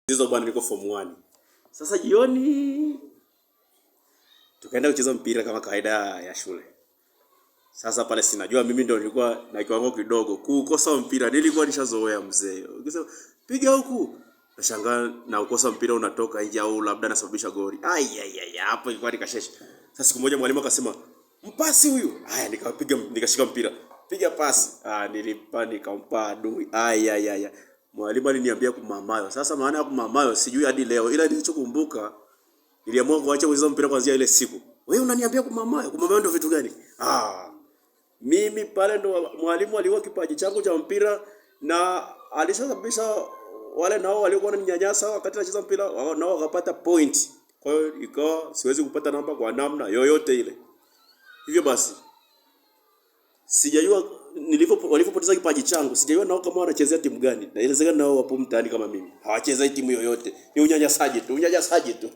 Hizo bwana, niko form 1. Sasa jioni tukaenda kucheza mpira kama kawaida ya shule. Sasa pale sinajua mimi ndio nilikuwa na kiwango kidogo kukosa mpira, nilikuwa nishazoea mzee. Ukisema piga huku, nashangaa na ukosa mpira unatoka nje au labda nasababisha goli. Ai ai ai, hapo ilikuwa ni kasheshe. Sasa siku moja mwalimu akasema, "Mpasi huyu." Haya, nikapiga nikashika mpira. Piga pasi. Ah, nilipa nikampa adui. Ai ai ai. Mwalimu aliniambia kumamayo. Sasa maana ya kumamayo sijui hadi leo, ila nilichokumbuka niliamua kuacha kucheza mpira kuanzia ile siku. Wewe unaniambia kumamayo? Kumamayo ndio vitu gani? Ah, mimi pale ndo mwalimu aliua kipaji changu cha mpira na alishasababisha wale nao waliokuwa wananinyanyasa wakati nacheza mpira nao wakapata point. Kwa hiyo ikawa siwezi kupata namba kwa namna yoyote ile. Hivyo basi sijajua nilivyo walivyopoteza kipaji changu, sijajua nao kama wanachezea timu gani. Na inawezekana nao wapo mtaani kama mimi. Hawachezei timu yoyote. Ni unyanyasaji tu, unyanyasaji tu.